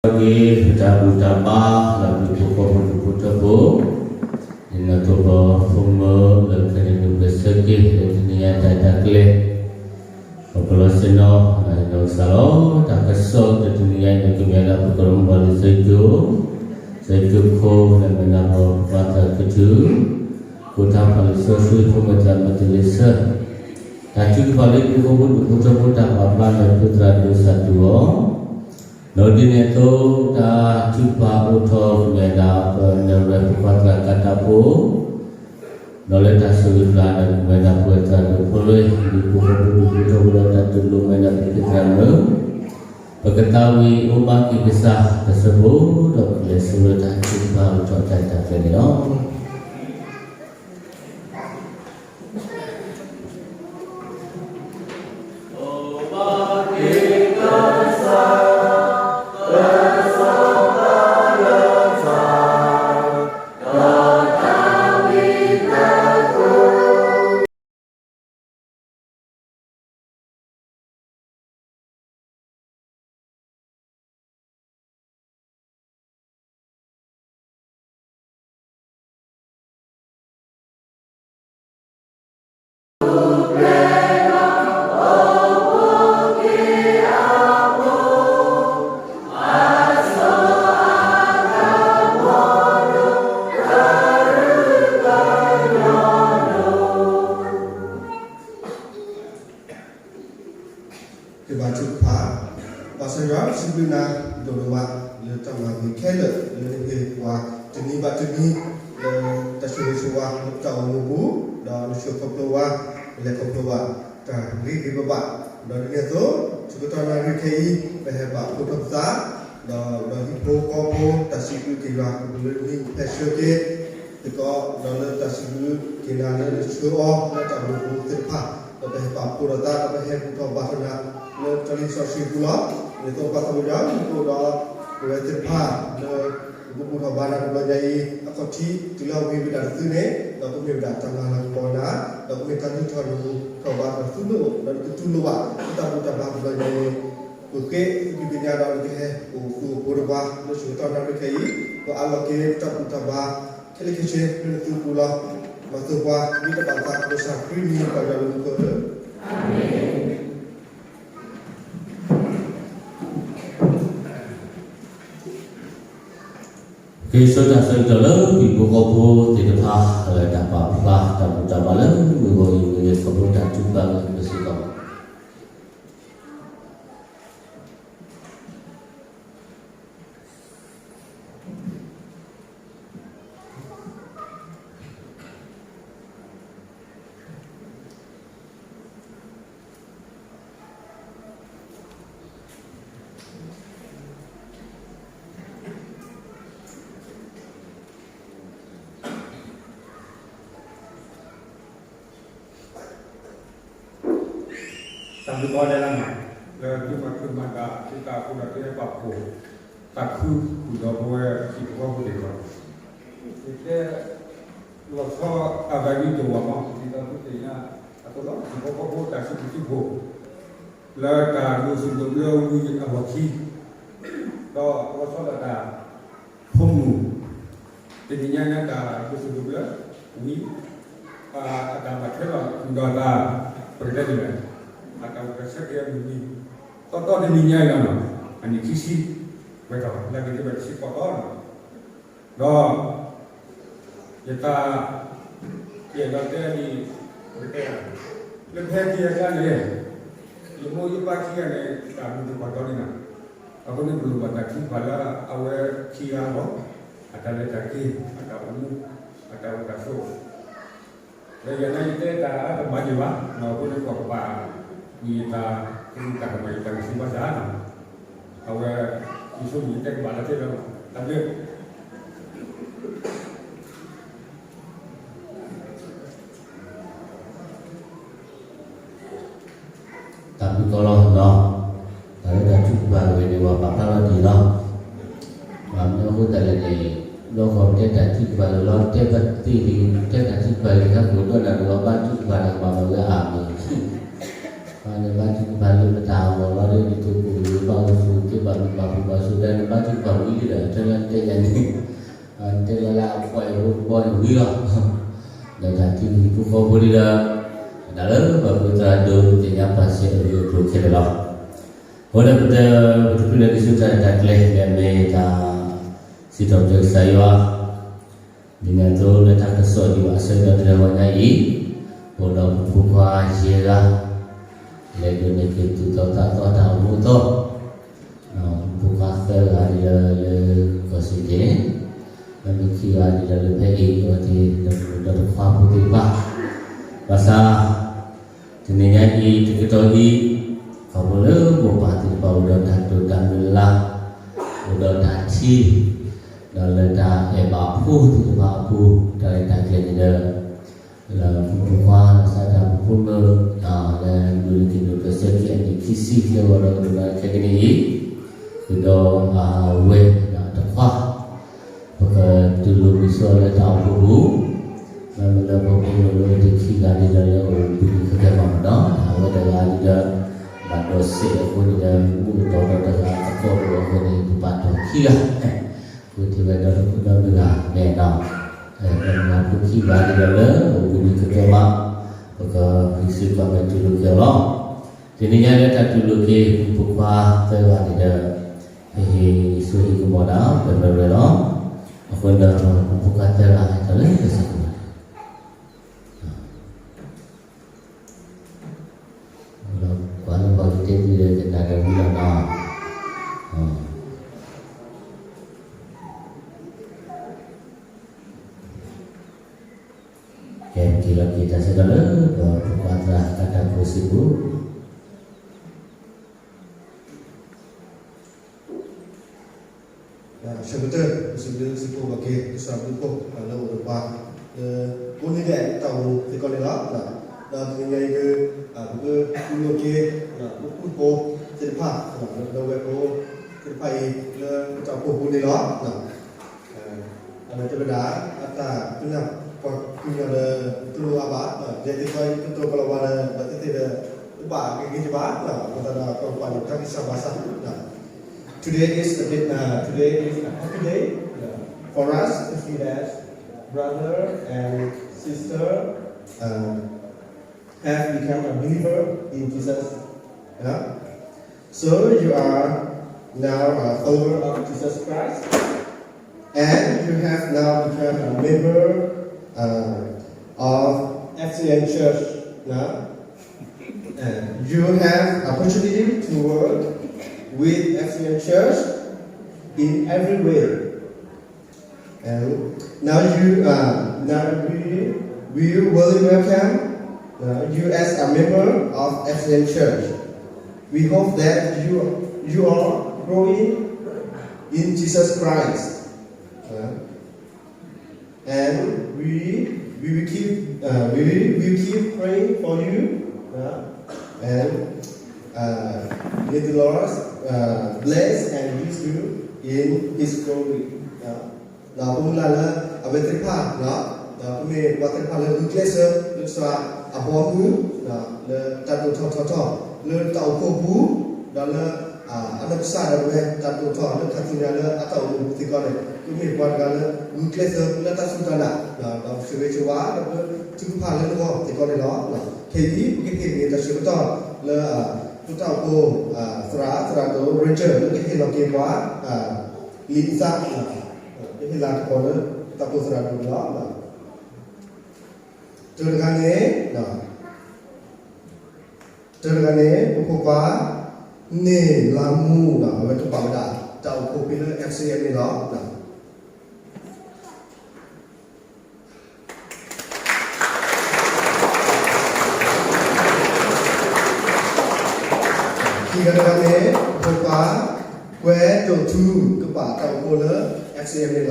က့ၤပတၢ်ဘူၣ်တၢ်ဘါ လၢပဖိဃီဖိဒူၣ်ဖိထၢဖိ, ဒ်န့ၣ်အသိးဒီးဖိမုၣ်လၢခဲန့ၣ်ဒုးပဆၢက့ၤ လၢတနံၤညါတၢ်တၢ်ကျဲၤ ပကလီၤဆ့ၣ်နီၤ ဒီးဟ့ၣ်နီၤကစၢ်လီၤ. တၢ်ကစီၣ်တနံၤညါအံၤန့ၣ် ကမ့ၢ်ဝဲဒၣ်ပကရၢမိၢ်ပှၢ်လံာ်စီဆှံကၠိ, စီဆှံကၠိခိၣ် လၢမဲၢ်နါပှၤပှၤသးခုထူ, ဖိတၢ်ဖးလံာ်စီဆှံ ဖိမ့ၢ်သရၣ်မုၣ်တလ့ၤဆၢ, တၢ်ထုကဖၣ်လၢပဖိဃီဖိဒူၣ်ဖိထၢဖိတၢ်ပာ်ဖျါန့ၣ် ပသရၣ်ဒိၣ်စၢ်တူၢ်အီၤ ဒီးဒ်န့ၣ်အသိး တၢ်ထုကဖၣ်အိၣ်ထီၣ်ကမ့ၢ်ဝဲဒၣ် ပနၢ်ရဲၣ်ဖိခွါသရၣ်ကၤတၢ်ဖိ, ဒီးလၢတၢ်ဆိၣ်ဂ့ၤတဖျၢၣ်န့ၣ် ကမ့ၢ်ဝဲဒၣ်ပဝဲသရၣ်ဒိၣ်ဖိလွံၢ် ဒ်ပဖိဃီဖိဒူၣ်ဖိထၢဖိဒီးတၢ်တူၢ်လိာ်မဲာ်ညါပသရၣ်မုၣ်, ပကသးဝံၣ်အိၣ်ဘၣ်က့ၤကစၢ်တစၢဖိ ဒီးပကလဲၤဆူလၢတၢ်ထုကဖၣ်အိၣ်ထီၣ်တၢ်တၢ်ကျဲၤန့ၣ်လီၤ. ကဘၣ်ထုကဖၣ်, ပၢ်စီၤယွၤ စံးဘျုးနၤဒိၣ်ဒိၣ်မး လၢတၢ်မၤဂ့ၤခဲလၢာ် လၢနဟ့ၣ်ပှၤတနံၤဘၣ်တနံၤ လၢတၢ်ဆိၣ်ဂ့ၤဆိၣ်ဝါလၢပတၢ်အိၣ်မူပူၤ, ဒီးနဆိၣ်ခီဖျိဝဲ ပလဲၤခီဖျိဘၣ် တၢ်ဂ့ၤဂ့ၤဘၣ်ဘၣ်, ဒီးဒ်န့ၣ်အသိး ဆၢကတီၢ်နၣ်ရံၣ်ခဲအံၤ ပဟဲဘၣ်ဖှိၣ်ထီၣ်ပသး ဒီး ဒီးဟံၣ်ဖိဃီဖိ တၢ်စံးဘျုးက့ၤယွၤ ကဘၣ်လၢနံၣ်ဖဲဆၢက့ၤ သကိး ဒီးလၢတၢ်စံးဘျုးက့ၤနၤလၢနဆှၢအီၤလၢတၢ်အိၣ်မူပူၤသ့ၣ်တဖၣ်, ဒီးပဟဲပာ်ဖှိၣ်ထီၣ်သး ဒီးပဟဲဘူၣ်ထီၣ်ဘါထီၣ်နၤ လၢတၢ်လံာ်စီဆှံပူၤလီၤ. ဒ်သိးပၢ်စီၤယွၤ မ့ၢ်အိၣ်ဒီး ပဝဲသ့ၣ်တဖၣ် လၢပကဘူၣ်ထီၣ်ဘါနၤတဘျီညါအံၤ အခီၣ်ထံး တုၤလၢအဝံၤဝဲဒၣ်တသုန့ၣ် ဒီးကမ့ၢ်ဝဲဒၣ်တၢ်မၤလၤကပီၤနၤ, ဒီးကမ့ၢ်တၢ်လုၢ်ထီၣ်နၢ်ဟူထီၣ်ဘါထီၣ်သုလၢအိၣ် ဒီးနကတူၢ်လိာ်ဘၣ် လၢတၢ်ဘူၣ်တၢ်ဘါတဘျီညါအံၤ ပဃ့သုးက့ညါဒီး နကဟဲအိၣ်ဃူအိၣ်ဖိးဒီးပှၤ လၢဆၢကတီၢ်နၣ်ရံၣ်ခဲအံၤ, ဒီးအးလီၤက့ၤတၢ်ဘူၣ်တၢ်ဘါ ခဲလၢာ်ခဲဆ့ လၢနသုပူၤလီၤ. မၤသကိးပှၤ ဒ်တၢ်ဘၣ်သး ကစၢ်ခရံာ်မံၤ ပၢ်ယွၤလၢမူခိၣ်ဧၢ, အၤမ့ၣ်. က့ၤဆိတၢ်ဆၢကတီၢ်လၢပဟံၣ်ဖိဃီဖိသ့ၣ်တဖၣ် လၢတၢ်ပာ်ဖျါတၢ်ဘူၣ်တၢ်ဘါလၢမုၢ်ဂီၤအံၤ မ့ၢ်ဂ့ၤ ခီဖျိတၢ်ထုကဖၣ်ဂ့ၤ ပစ့ၢ်ကီး တၢ်ဘျုးကိးဂၤဒဲးလီၤ, လၢသုမၤခုၣ်မၤသး သုသးအဃိဒီး သုဟဲပာ်ဖှိၣ်သးခုဃုာ်ဒီးပဝဲဟံၣ်ဖိဃီဖိသ့ၣ်တဖၣ်, ယတဲလီၤဆီအဂၤဒ်တဝီမး ဒ်သိးသုသ့ၣ်ညါအသိးလီၤ. ဟံၣ်ဖိဃီဖိတၢ်စံးဘျုးစံးဖှိၣ် လၢတၢ်ဒိးစံးဒိးဘျၢဝံၤအလီၢ်ခံ ဒီးလီၤဆီဒၣ်တၢ် ဖိမုၣ် တနံၤညါညါတၢ်ဒိးစံးဒိးဘျၢဝံၤ အတၢ်ဘၣ်ထွဲလီၤဒီးတၢ် ပကတဲဒ်လဲၣ်, အတၢ်အိၣ်တၢ်ဆၢက့ၤအမုၢ်နံၤ တီတီတနံၤညါအံၤလီၤ. အနံၣ်ခံဆံ ဝဲတၢ်လၢက့ၤသ့ၣ်ဘၣ်တဆံဃိးသီလီၤ. ဒီး ယသး ယအဲၣ်ဒိးတဲဒ် ပကတဲ လၢဖဲတံၤအကျါန့ၣ် ယမိၢ်ယပၢ်ခံဂၤန့ၣ် တၢ်မုာ်တပှၢ်တီန့ၣ်လီၤ. အဃိန့ၣ် ပလိၣ်ဘၣ်တၢ်ထုကဖၣ်လၢအဝဲခံဂၤအဂီၢ်, အတၢ်လဲၤတၢ်က့ၤ, အတၢ်အိၣ်မူ, အတၢ်အိၣ်တၢ်ဆိး လၢယၤန့ၣ် ယတဲတၢ်အါတမံၤဒံးဘၣ်, အဃိန့ၣ် ပှၤကဘၣ် မ့ၢ်ယတၢ်ကလုၢ်တၢ်ကမၣ် ယတၢ်ကဆူးဘၣ်ဆၣ်, အဝဲ ယဆိကမိၣ်ယတဲကဘၣ်လၢသ့လီၤ, တၢ်ဘျုး တၢ်ဘျုးကိးဂၤဒဲးလီၤ. တၢ်လၢတၢ်ထုကဖၣ်ဝဲန့ၣ် ပှၤပာ်ဖျါထီၣ်ဒ်အံၤလီၤ. ဘၣ်မနုၤအဃိသတးလဲၣ်န့ၣ် ဘျီဃီပတဲတၢ်ထုကဖၣ်လီၤ တဲဘၣ်သ့ၣ်လံ တဲတၢ်ထုကဖၣ်လံ တၢ်ကိးဒိၣ်နၤဒီး ဘၣ်ထုကဖၣ်တၢ်ကမၣ်လီၤလၢအမ့ၢ် ဘၣ်န့ၣ် ဘၣ်ထုကဖၣ်လၢပတၢ်ဟးဂီၤလီၤ လၢဒ်သိးပအိၣ်ဂ့ၤဘၣ်အိၣ်ဆိးသ့ ဘၣ်မုာ်ဘၣ်ပှီၢ်ဘၣ်ဆိးသ့န့ၣ် ဘၣ်ထုက ယၤန့ၣ် တဲလၢအပှၤအံၤဖိတဘီန့ၣ်ဝံၤလီၤ. ဒီးတၢ်ထံဖိကီၢ်ဖိဒ်ဒီး ဒၣ်လၢပှၤဃုသရၣ်ဒိးသ့ၣ်ညါပာ်စၢၤအဂ့ၢ်အကျိၤခဲလၢာ်လီၤ. အဃိန့ၣ် ပတ ပတဖုလၢကဆူတၢ်ရဲၣ်တၢ်ကျဲၤ လၢအမ့ၢ်တၢ်စံးထီၣ်ပတြၢၤကစၢ်ယွၤ ဒ်န့ၣ်အသိးလၢတၢ်ကစီၣ်ဒ်အဆၢကတီၢ်တဂီၤညါအံၤ, အိၣ်ဒီးပဖိခွါယဲၢ်ဂၤ, လဲၤဒိးန့ၢ်က့ၤသူၣ်သီသးသီတၢ်အိၣ်မူအသီ, ပဖိခွါသၢဂၤဒ်ဒီးလၢကီၢ်စံၣ်တဲၣ်, လၢမ့ၢ်ခံဂၤဒ်ဒီးလၢဖဲအံၤ အဝဲသ့ၣ်ဒီးတခွါဖိသ့ၣ်တဖၣ်, ဘၣ်ဆၣ် တနံၤညါအံၤတကတီၢ်အံၤ, ခီဖျိလၢမိၢ်ပၢ်သ့ၣ်တဖၣ်အိၣ်ဒီးတၢ်တိာ်တၢ်မုၢ်လၢ်, အိၣ်ဒီးတၢ်ထံၣ်, ဒီးလၢတၢ်အဲၣ်ဘၣ်အဖိသ့ၣ်တဖၣ်အပူၤ, တၢ်ရဲၣ်တၢ်ကျဲၤန့ၣ်ဒီး, လၢပဖိခွါ လၢစးတၢ်ဖိဖိမုၣ်, လၢဒိးန့ၢ်က့ၤဒိၣ်ပၢၢ်ဆၢခံအနံၣ်ခံဆံ လၢဂီၤဒီးကဒိးန့ၢ်ခဲကနံၣ်အံၤ, ဃုာ်ဒီးအဝဲဒၣ်တခွါ ပကတူၢ်လိာ်မုာ်ဆိလၢတၢ်အိၣ်ဖှိၣ်ပူၤ, မ့မ့ၢ်လၢပဖိမုၣ်လၢဝဲသ့ၣ်ခံဂၤဒ်ဒီးလၢအိၣ်ဘှံးနံၤခဲကဲမးနီၤ, အဝဲတဂၤဒ်ဒီး ဘၣ်ဒိးစဲးအဃိန့ၣ်ဒီး မူကတီၤဒီးတဂၤသကိးတအိၣ်အဃိန့ၣ် ပပာ်တီၢ်ခံဂၤ, ဃုာ်ထံၣ်ဝဲဒီးတခိၣ်ဒီးမုၢ်ဂၤမဲာ်နီၤ, ပမၤဖိခံဂၤဒ်ဒီးလၢအိၣ်ဘှံးနံၤခဲကဲမး, ပကဂံၢ်ဆူၣ်ဘါမဲာ်တူၢ်လိာ်က့ၤအီၤလီၤ. တနံၤညါလၢတၢ်တူၢ်လိာ်က့ၤ ပဖိခွါသၢဂၤန့ၣ်ဒီး ဟ့ၣ်ဂံၢ်ဆူၣ်ဟ့ၣ်ကမီၤဒၣ်ပှဲၤပှဲၤပှဲၤလီၤ. အဃိဒီး ပဖိခွါသၢဂၤဟဲထီၣ်လၢကစၢ်ကမီၤ ကွၢ်လၢပှၤကတဲသုဒီးကနၣ်ဒီးဝံၤလီၤနီၤ. ကဲ ပက့ၤလီၤက့ၤတၢ်ဆၢကတီၢ်လၢ ပဖိခွါသၢဂၤတၢ်အိၣ်ဖှိၣ်စ့ၢ်ကီး ဆၢကတၢၢ် ပစံးဘျုးစံးဖှိၣ်ဘၣ်က့ၤ ကစၢ်ဘျုးဖှိၣ် လၢအိၣ်ဒီးပှၤ လၢကိးနံၤဒဲးတၢ်အိၣ်မူစ့ၢ်ကီးန့ၣ်လီၤ. ဒီးတနံၤညါအံၤဒုး ပကတူၢ်လိာ်က့ၤ ပဖိသ့ၣ်တဖၣ် လၢဒီပုၢ်ဝဲၢ်ဖိသ့ၣ်တဖၣ်အံၤ လၢပတၢ်အိၣ်ဖှိၣ်ပူၤန့ၣ်လီၤ. အဝဲတဲဝဲဒၣ် အတၢ်ပနၢ်ပှၤကညီဒီး တလိၣ်အါဘၣ်, ယဲသ့ၣ်တဖၣ်အံၤ ပတိၢ်ကလီၤဝါဒီး ဘၣ်သ့ၣ်သ့ၣ်ဒီး တဘၣ်ဂ့ၤဂ့ၤတဘၣ်, အဃိသတးဒီး ပကကွၢ်န့ၣ် တၢ်ကစီၣ်ဘၣ်ဆၣ် Today is a bit, uh, today is a happy day, uh, for us to see that brother and sister, uh, have become a believer in Jesus. Yeah? So you are now a follower of Jesus Christ, and you have now become a member, uh, of F C M Church. Now, uh, you have opportunity to work with F C M Church in every way. And now you, uh, now we, we really welcome, uh, you as a member of F C M Church. We hope that you, you are growing in Jesus Christ. Uh, and we, we will keep, uh, we will keep praying for you. Uh, and, uh, may the Lord, uh, bless and use you in His glory. Uh, ဒီးပမုၢ်လၢ်လၢအဝဲသ့ၣ်တဖၣ်, ဒီးပမ့ၢ်ပှၤသ့ၣ်တဖၣ်လၢဂုာ်ကျဲးစၢး လၢကစၢ်အဘီအမုၢ်, လၢတၢ်ဒိၣ်ထီၣ်ထီထီၣ် လၢတၢ်အိၣ်ဖှိၣ်ပူၤ, ဒီးလၢ အနီၢ်ကစၢ်ဒၣ်ဝဲ တၢ်ဒိၣ်ထီၣ်လၢခါဆူညါလၢအတၢ်အိၣ်မူပူၤစ့ၢ်ကီးန့ၣ် ပမ့ၢ်ပှၤတဂၤလၢဂုာ်ကျဲးစၢးလၢတၢ်စူၢ်တၢ်နာ်, ဒီးပဆိၣ်ဂ့ၤဆိၣ်ဝါ ဒီးပထုကဖၣ်လၢနဂီၢ်စ့ၢ်ကီးန့ၣ်လီၤ. ခဲအံၤ ပကဟ့ၣ်ဂ့ၤတၢ်ဆၢကတီၢ်လၢ ပတၢ်အိၣ်ဖှိၣ်သရၣ် သရၣ်ဒိၣ် Richard လၢကဟ့ၣ်လီၤက့ၤပှၤ လံာ်အသး, ကဟ့ၣ်လီၤက့ၤပှၤလၢတၢ်အိၣ်ဖှိၣ်သရၣ်ဒိၣ်န့ၣ်လီၤ. တဂၤန့ၣ် တဂၤန့ၣ် ပဖိခွါ န့ၢ်လါမူ အဝဲကပာ်ဝဲဒၣ် တၢ်အိၣ်ဖှိၣ်ဖဲလၢ F C M န့ၣ်လီၤ. ခံဂၤတဂၤန့ၣ် ပဖိခွါ ကွဲးဒိၣ်ထူ ကပာ်တၢ်အိၣ်ဖှိၣ်လၢ F C M န့ၣ်လီၤ.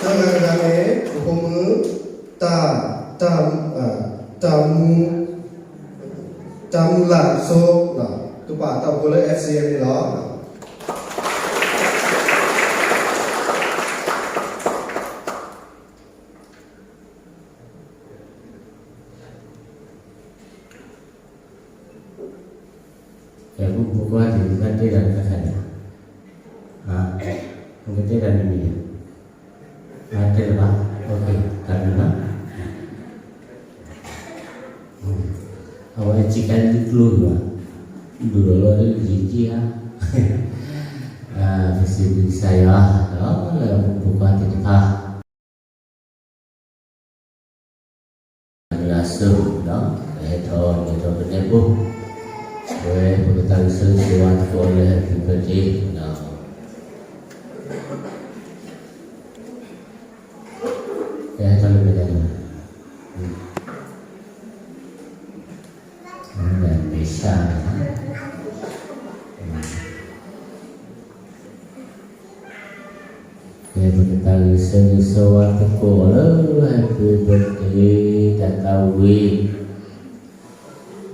သၢဂၤတဂၤန့ၣ် ပဖိမုၣ် တၢ် တၢ် တၢ်မူ တၢ်မူလၢ်စိ ကပာ်တၢ်အိၣ်ဖှိၣ်လၢ F C M န့ၣ်လီၤ. သၢဂၤတဂၤန့ၣ် ပဖိမုၣ် တၢ် တၢ်မူလၢ်စိ ကပာ်တၢ်အိၣ်ဖှိၣ်လၢ F C M န့ၣ်လီၤ. ပှၤဖိခွါသ့ၣ်တဖၣ်တဲတၢ်တခါခါန့ၣ်, နကတဲတၢ်တမံၤန့ၣ်, တဲလၢၤဘၣ်, တၢ်တမံၤဘၣ်. အဝဲစံးကါဒုးကျိၤဘၣ်, ဒိၣ်လီၤလီၤလၢယံာ်က့ဧါ, ပစံးဘျုးကစၢ်ယွၤလီၤ လၢပဖိခွါသ့ၣ်တဖၣ် မုၢ်လၢ်စိၤဒီး ပဟဲထီၣ်န့ၣ်ဒီးပနဲဖိ, အဝဲပကသးဂုာ်ဆၢဂ့ၤဆၢဝါသကိးလၢ Happy Birthday ဒီး ကဟဲထီၣ်လၢမဲာ်ညါန့ၣ်, မ့ၢ်ဆါန့ၣ် ကဲ ပကသးဂုာ်ဆၢဂ့ၤဆၢဝါသကိးလၢ Happy Birthday တၢ်သးဝံၣ်,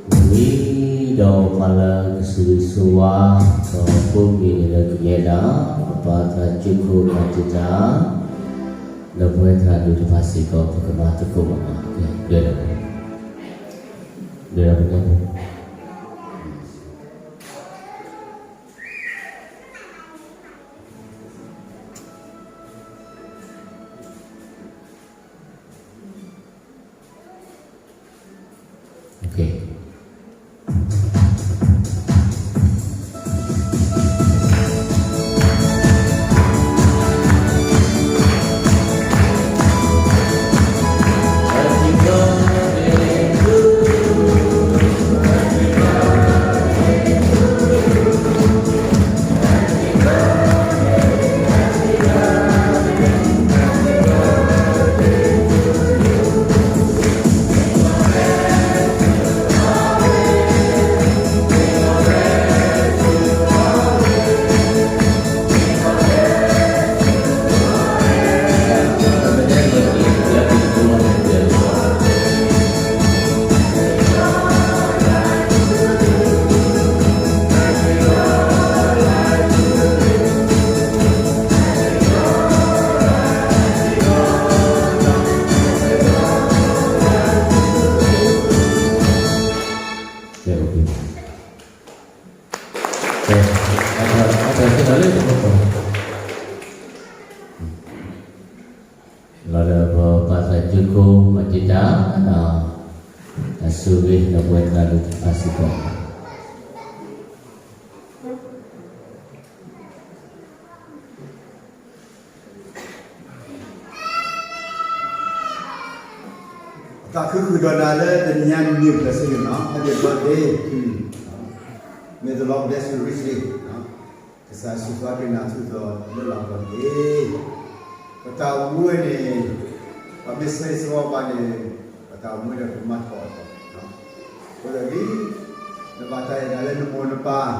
ဝံၤဒီးပှၤလၢကဆၢဂ့ၤဆၢဝါ ဒီးဖိမံၤန့ၣ်လၢကယဲၢ်ဒၣ် ပပၢ်သးစူၤခိၣ်မၤတံာ်တာ် ဒီးပဝဲသရၣ်ဒိၣ်တဖၣ်စ့ၢ်ကီး ပကမၤသကိးဘၣ်မး, ကဲ ဒ်ဒီး ဒ်ဒီးပက Okay. လီၤဒီးပပၢ်သးစူၤခိၣ်မၤတံာ်တာ် အဆိၣ်ဂ့ၤဒီးပဝဲသရၣ်ဒိၣ်တဖၣ်စ့ၢ်ကီး အသးခုဃုာ်ဒီးနၤလၢတနံၤညါနံၤပျဲၢ်စ့ၢ်ကီးနီၤ Happy birthday to you. May the Lord bless you richly. ကစၢ်ယွၤဆိၣ်ဂ့ၤနၤထူၣ်တီၤလၢလၤကပီၤတက့ၢ်. ပတၢ်အိၣ်မူဝဲန့ၣ် ပမ့ၢ်ဆၢဂ့ၤဆၢဝါဘၣ်န့ၣ် ပတၢ်အိၣ်မူန့ၣ်ပမၤထီၣ်အသး အဃိဒီးလံ နဘၣ်တၢ်အဲၣ်နၤလၢနမိၢ်နပၢ်,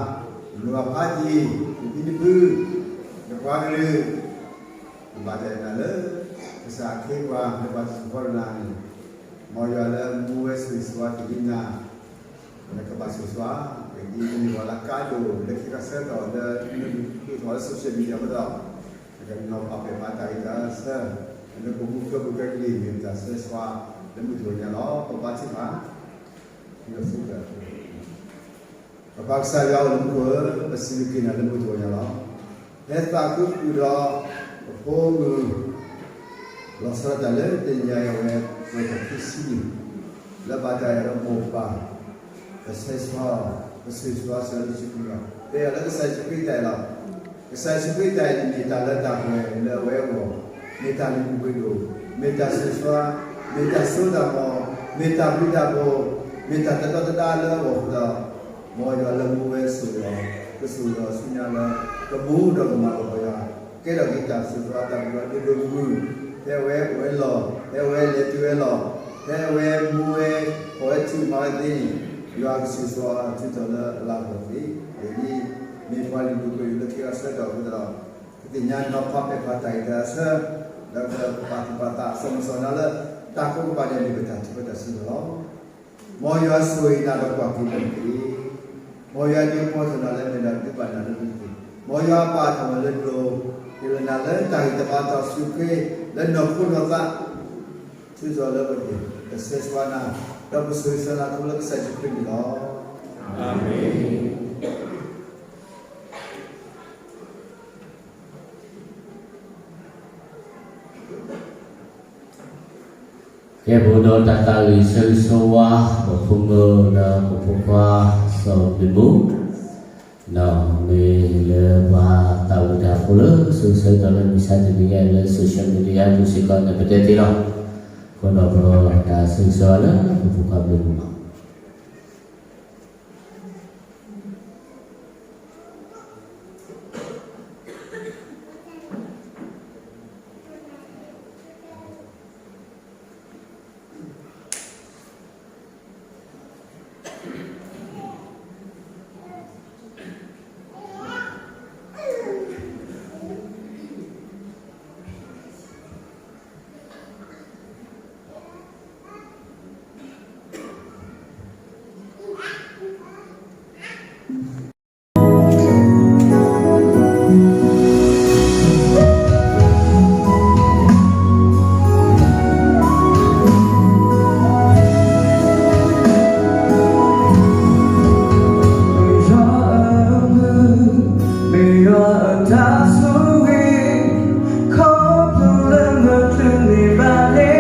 နဘၣ်ဖးတံၢ်, နဖံနဖု, နပှၤကလုာ်, နဘၣ်တၢ်အဲၣ်နၤလၢ ကစၢ်အခ့အပှၤ နဘၣ်တၢ်ဆိၣ်ဃီဒီးနၤန့ၣ်, မ်ယွၤလၢမူဝဲဆိၣ်ဂ့ၤဆိၣ်ဝါတ့ၢ်လံနၤ နကဘၣ်ဆိၣ်ဂ့ၤဆိၣ်ဝါ, အံၤန့ၣ်မ့ၢ်ဝဲလၢကါဒိၣ်လၢခံခါဆၢကတီၢ်လၢ နဒုးသ့ၣ်ညါလၢ social media အဃိဒီး နကနီၤဖးပဲာ်ဖးတၢ်ဂ့ၢ်တၢ်စၢၤ, နကမူခိၣ်ဘုကဲကလံၤ မ့ၢ်တၢ်ဆၢဂ့ၤဆၢဝါ လၢမုၢ်တနံၤညါလီၤ. ပဘါထုကဖၣ်, ပပၢ်ကစၢ်ယွၤအိၣ်လၢမူခိၣ်ဧၢ, ပစံးဘျုးက့ၤနၤလၢမုၢ်တနံၤညါလီၤ. ဟဲသးခုဃုာ်ဒီး ပဖိမုၣ် လီၤဆီဒၣ်တၢ်လၢတနံၤညါအံၤ အဝဲ ပှဲၤထီၣ်ခံဆံနံၣ် လၢဘၣ်တၢ်အဲၣ်ဒီးမိၢ်ပၢ် ပဆၢဂ့ၤဆၢဝါ, ပဆိၣ်ဂ့ၤဆိၣ်ဝါစၢၤလၢယ့ၣ်ၡူးခရံာ်လီၤ. ပအဲၣ်အီၤလၢကစၢ်ယ့ၣ်ၡူးခရံာ်တၢ်အဲၣ်လီၤ. ကစၢ်ယ့ၣ်ၡူးခရံာ်တၢ်အဲၣ်န့ၣ် မ့ၢ်တၢ်လၢတၢ်ပှဲၤလၢအဝဲအဂီၢ်, မ့ၢ်တၢ်လုၢ်ဒိၣ်ပှ့ၤဒိၣ်, မ့ၢ်တၢ်ဆိၣ်ဂ့ၤဆိၣ်ဝါ, မ့ၢ်တၢ်စိတၢ်ကမီၤ, မ့ၢ်တၢ်ဘျုးတၢ်ဖှိၣ်, မ့ၢ်တၢ်တတီတဒါလၢအဂီၢ်အဃိဒီး မ်ယွၤလၢမူဝဲဆိၣ်ဂ့ၤအီၤ, ကဆိၣ်ဂ့ၤအီၤဆူညါလၢ ကမူဒီးကမၤလီၤပှၤယွၤ, ကဲထီၣ်က့ၤတၢ်ဆိၣ်ဂ့ၤဆိၣ်ဝါတၢ်ဘျုးဒိၣ်ဒိၣ်မုၢ်မုၢ်, ဖဲအဝဲအိၣ်ဝဲလီၢ်, ဖဲအဝဲလဲၤတုၤဝဲလီၢ်, ဖဲအဝဲမူဝဲ ဖီၣ်ဝဲထုးမၤဝဲသ့န့ၣ်, ယွၤကဆိၣ်ဂ့ၤဆိၣ်ဝါအီၤထုးထီၣ်လၢအလၤကပီၤသ့, အံၤန့ၣ် မ့ၢ်ပှၤလုၢ်ဒိၣ်ပှ့ၤဒိၣ်လၢခံဂၤဆၢကတီၢ်အဃိသတးဒီး ပသ့ၣ်ညါနီၤဖးပဲာ်ဖးတၢ်ဂ့ၢ်တၢ်စၢၤ, ဒီးပပာ်သူၣ်ပာ်သးစီၣ်မီၤစီၣ်နၤလၢ တၢ်ကိးကပၤဒဲးန့ၣ် ပတၢ်ထံၣ်ပတၢ်စံၣ်လီၤ. မ်ယွၤဆိၣ်ဂ့ၤနၤဒီးကွၢ်က့ၤနၤတက့ၢ်. မ်ယွၤဒုးပီၢ်ထီၣ်နၤလၢမဲာ်ဒီးဒုးဘၣ်နၤလၢမူခိၣ်, မ်ယွၤပာ်ထီၣ်နၤလၢကျိၤ, ဟ့ၣ်လီၤနၤလၢတၢ်ဂံၢ်တၢ်ဘါတၢ်အိၣ်ဆူၣ်အိၣ်ချ့ လၢနီၢ်ခိနီၢ်သး, ထုးထီၣ်လၢပဂ့ၤ, ပဆၢဂ့ၤဆၢဝါနၤ, ဒီးပဆိၣ်ဂ့ၤဆၢနၤအဃိလၢကစၢ်ယ့ၣ်ၡူးခရံာ်န့ၣ်လီၤ. အၤမ့ၣ်. ကဲ ပအိၣ်ဒီးတၢ်သးဝံၣ်ဆၢဂ့ၤဆၢဝါ ပဖိမုၣ်ဒီးပဖိခွါ စီၤဘျ့မူ ဒီးမ့ၢ်လၢပှၤသးဝံၣ်တၢ်ဖိလၢ ဆၢဂ့ၤဆၢဝါလၢမုၢ်ဆါတနံၤညါလၢ social media အပူၤစ့ၢ်ကီးန့ၣ် ပတဲ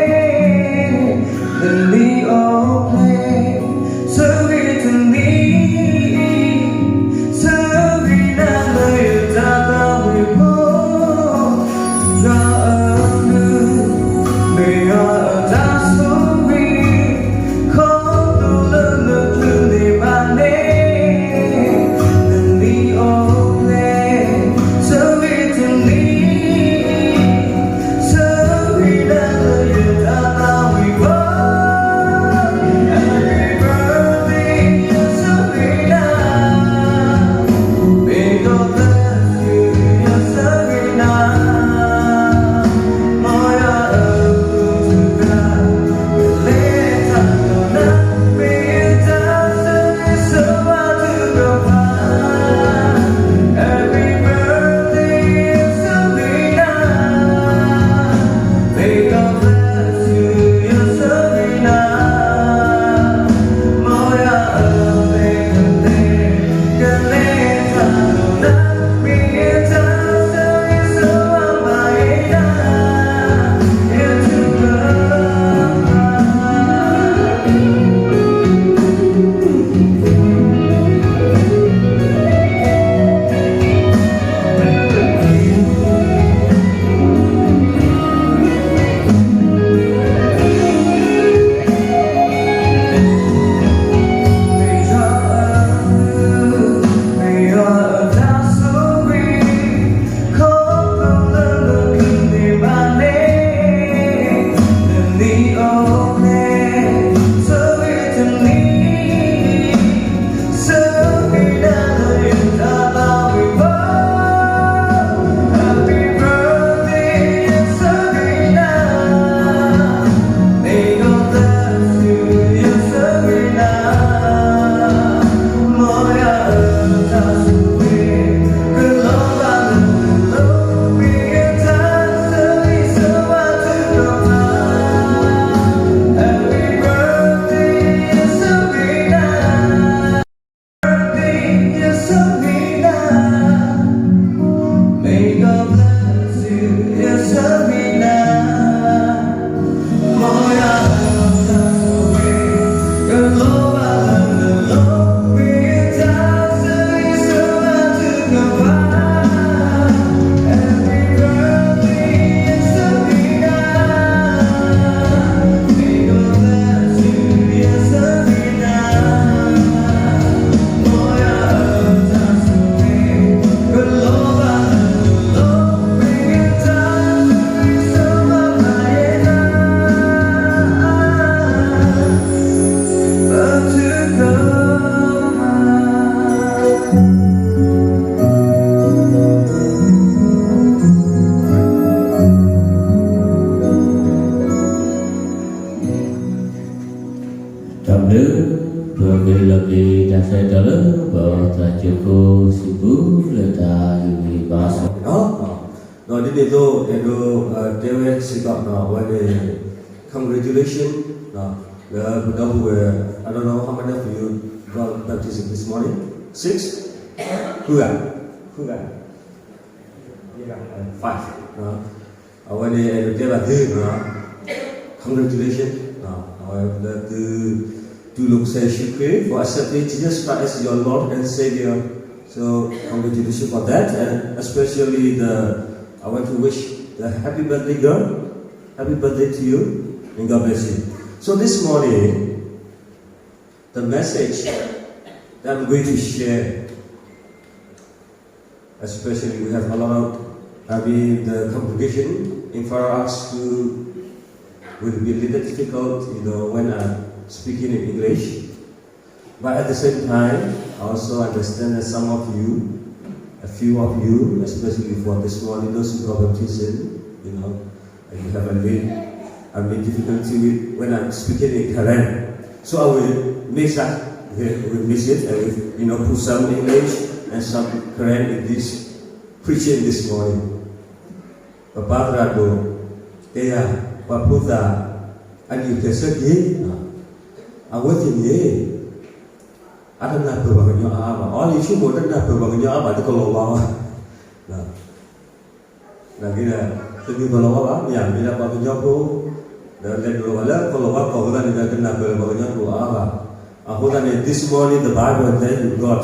သ့လီၤ. အဃိဒီးပတၢ်ဆၢဂ့ၤဆၢဝါလၢပဖိခွါဘျ့မူလီၤ. ခီဖျိလၢမုၢ်တနံၤဘၣ်န့ၣ် နမံၤအိၣ်ဖျဲၣ် ဆၢဂ့ၤတနံၤ ဆၢဂ့ၤနၤလၢယတၢ်သးဝံၣ်ဖိ ယွၤဧၢ မ့ၢ်ယွၤအတၢ်ဆိၣ်ဂ့ၤ ခီဖျိလၢနတချုးန့ၢ်ဘၣ်န့ၣ် နမံၤအိၣ်ဖျဲၣ် ဆၢဂ့ၤတနံၤ ဆၢဂ့ၤနၤလၢယတၢ်သးဝံၣ်ဖိ Happy birthday ယဆၢဂ့ၤနၤ May God bless you ယဆၢဂ့ၤနၤ တၢ်ဘျုး ပက့ၤလီၤက့ၤတၢ်ဆၢကတီၢ်လၢ ပသးစၢ်ကိးစံးပူလၢတၢ်ဂ့ၢ်ဂ့ၢ်ဘၣ်ဆၣ် ဒီးဒ်န့ၣ်အသိး အဲၣ်ဒိးတဲဝဲစ့ၢ်ကီး အဝဲန့ၣ် congratulation လၢပဒီပုၢ်ဝဲၢ် I don't know how many of you got baptism this morning. Six? ဃုဂၤ, ဃုဂၤ, five. အဝဲန့ၣ်အဲၣ်ဒိးတဲဘၣ်သု congratulation. လၢသုတူၢ်လိာ်ကစၢ်ယ့ၣ်ၡူးခရံာ် for accepting Jesus Christ as your Lord and Savior. So congratulations for that, and especially the I want to wish the happy birthday girl, happy birthday to you, and God bless you. So this morning, the message that I'm going to share, especially we have a lot of, I mean, the congregation in front of us who will be a little difficult, you know, when I'm speaking in English. But at the same time, I also understand that some of you, a few of you, especially for this morning, those who got baptism, you know, and you have a little, I mean, difficulty with when I'm speaking in Karen. So I will mix up, okay, I will mix it and will, you know, put some English and some Karen in this preaching this morning. ပပၢ်သရၣ်ဒိၣ် တဲယၤ ပှၤဖိသၣ် အနံၣ်ဖျဲၣ်ဆၢက့ၤ အဝဲသ့ၣ်န့ၣ် အတနၢ်ပၢၢ်ပှၤကညီအါအါဘၣ်. အီ ယဆိကမိၣ်တနၢ်ပၢၢ်ပှၤကညီအါဘၣ် တကလီၤဝါဘၣ်. နာ်က့ဒီး တမ့ၢ်ကလီၤဝါဘၣ် မ့ၢ်ဧါ, မ့ၢ်ဒၣ်ပှၤကညီဖိ ဒီးလဲၤဒိးလီၤဘၣ်လၢကလီၤဝါကီၢ်အဃိသတးန့ၣ်ဒီး တနၢ်ပၢၢ်လၢပှၤကညီတအိၣ်အါအါဘၣ်. အဃိသတးန့ၣ် this morning the Bible that you got,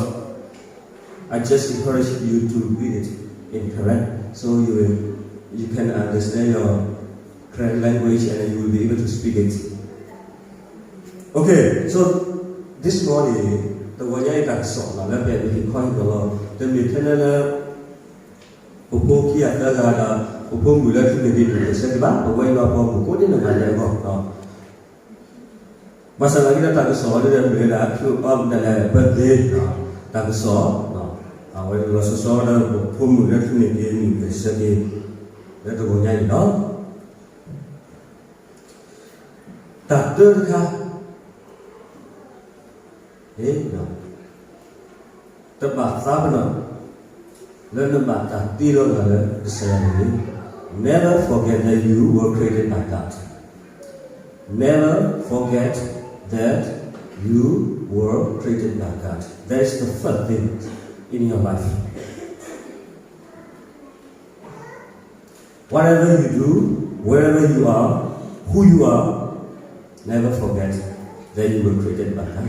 I just encourage you to read it in Karen, so you will, you can understand your Karen language and you will be able to speak it. Okay, so this morning, တဂီၤညါအံၤတၢ်ကစီၣ်လီၤ လၢပဟ့ၣ်ခီဟ့ၣ်နီၤလီၤ တမ့ၢ်ထဲလၢ ပဖိခံဂၤသၢဂၤဒီး ပဖိမုၣ်လၢထံန့ၣ်က့ၤနုာ်ဂဲၤဆၢက့ၤဘၣ်, ပဝဲအံၤပှၤပိာ်မုၣ်ကိးဒ်နီၢ်ဂၤဒဲးအဂီၢ်, ဘၣ်ဆၣ်သနာ်က့ဒီးတၢ်ကစီၣ်လၢမ့ၢ်ဝဲဒၣ် အဖျိအီၤမ့ၢ်ဒၣ်လဲၣ် birthday တၢ်ကစီၣ်, အဝဲလီၤဆီဆီဒီးပဖိမုၣ်လၢထံန့ၣ်က့ၤနုာ်ဂဲၤဆၢက့ၤ လၢတဂီၤညါအံၤလီၤ. တၢ်တၢတခါ တဘၣ်သးပ့ၤနီၣ် လၢနဘၣ်တၢ်တ့လီၤနၤလၢကစၢ်ယွၤန့ၣ် Never forget that you were created by God. Never forget that you were created by God. That is the first thing in your life. Whatever you do, wherever you are, who you are, never forget that you were created by God.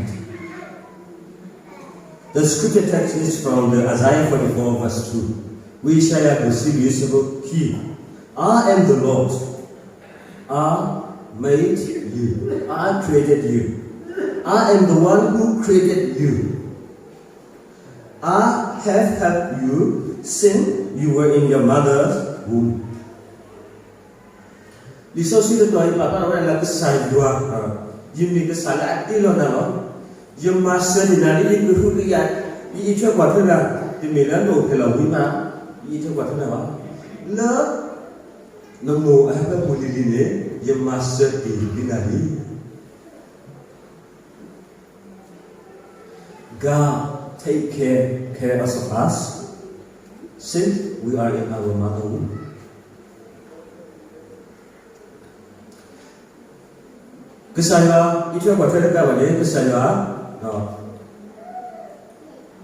The scripture text is from the Isaiah forty-four verse two. Wíyáyá ကစံးဘျုးစ့ၢ်ကီးခံ, I am the Lord. I made you. I created you. I am the one who created you. I have helped you since you were in your mother's womb. လံာ်စီဆှံတတီၤအံၤ ပာ်ဖျါထီၣ်ဝဲဒၣ်လၢကစၢ်ယွၤ, ယမ့ၢ်ကစၢ်လၢအတ့လီၤနၤလီၤ. ယမၤစၢၤတ့ၢ်နၤလၢယကဟုကယာ်, ယအံးထွဲကွၢ်ထွဲနၤ, တမ့ၢ်လၢနအိၣ်ဖျဲၣ်လီၤဝံၤမး ယအံးထွဲကွၢ်ထွဲနၤဘၣ်. လၢနမိၢ်အဟၢဖၢပူၤလံၤလံၤန့ၣ် ယမၤစၢၤတ့ၢ်လံနၤလံ. God take care, care of us since we are in our mother womb. ကစၢ်ယွၤ အံးထွဲကွၢ်ထွဲတကးဘၣ်န့ၣ် ကစၢ်ယွၤ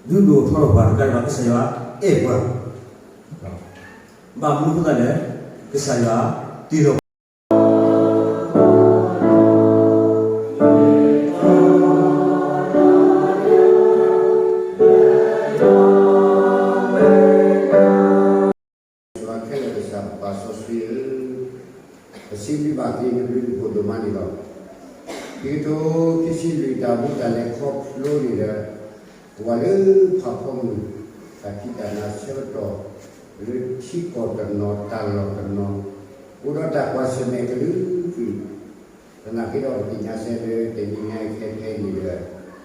ဒုးဒိၣ်ထီၣ်ပှၤတကးဘၣ် ကစၢ်ယွၤအဲၣ်ပှၤ, ဘၣ်မနုၤအဃိသတးလဲၣ်, ကစၢ်ယွၤတ့လီၤ ယွၤခဲလၢာ်ကစၢ်ပပၢ်စီဆှံဧၢ, ပစံးဘျုးဘၣ်က့ၤနဘျုးနဖှိၣ်ဒိၣ်မးန့ၣ်လီၤ. ခံကထိခံဆံလွံၢ်တၢ်မူတၢ်လဲၤခီဖျိန့ၣ်ဒီး ပဝဲလၢဖးဖီမုၢ် တၢ်ဖံးတၢ်မၤဆၢကတီၢ် လၢထံကီၢ်တနီၤ တၢ်လီၢ်တနီၤ အိၣ်ဒီးတၢ်ကွၢ်ဆၢၣ်မဲာ်ကလုာ်ကလုာ် သနာ်က့ဒီးပသ့ၣ်ညါစ့ၢ်လၢတနံၤညါအံၤခဲခဲအံၤန့ၣ်ဒီး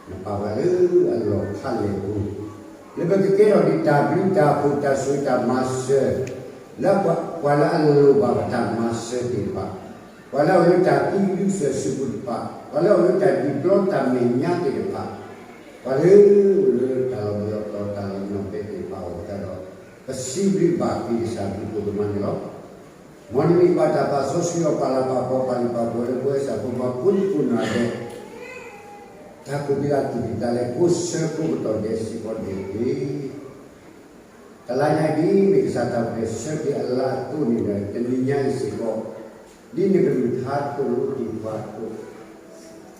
နပာ်ပှၤလၢအလီၢ်ဖးလဲၢ်ပူၤ လၢပကကဲထီၣ်ဒံးတၢ်ဘျုးတၢ်ဖှိၣ်တၢ်ဆိၣ်ဂ့ၤတၢ်မၤစၢၤ လၢပှၤလၢအလိၣ်ဘၣ်ပတၢ်မၤစၢၤသ့ၣ်တဖၣ်, ပှၤလၢအအိၣ်လၢတၢ်သံကဒုကစၢၢ်စုပူၤတဖၣ်, ပှၤလၢအအိၣ်လၢတၢ်ဒုးဘျီတၢ်မဲာ်ညါသ့ၣ်တဖၣ်, ပှၤလၢအအိၣ်လၢတၢ်လီၤဘှံးလီၤတီၤတၢ်လီၤညီၤဖဲသ့ၣ်တဖၣ်အဂီၢ်အဃိဒီး ပစံးဘျုးဘၣ်က့ၤကစၢ်ဒုးဖှိၣ်ဒိၣ်မးန့ၣ်လီၤ. မ်နမံၤဘၣ်တၢ်ပာ်စီဆှံအီၤပာ်လၤပာ်ကပီၤပာ်လုၢ်ပာ်ပှ့ၤလၢပဝဲစၢ်ဖိမၤကိးဒံကိးနီၢ်ဒဲး တၢ်ကူၣ်သ့တၢ်ကူၣ်သ့ကိးနီၢ်ဒဲးစ့ၢ်ကီးန့ၣ်တက့ၢ်. တလါညါအံၤဒ်မ့ၢ်ကစၢ်တၢ်ပှဲၤဆၢက့ၤအလါအသိးန့ၣ်ဒီး တနံၤညါအံၤစ့ၢ်ကီး ဒ်နကလုၢ်ကထါအသိးလၢအိၣ်တ့ၢ်ပှၤအသိး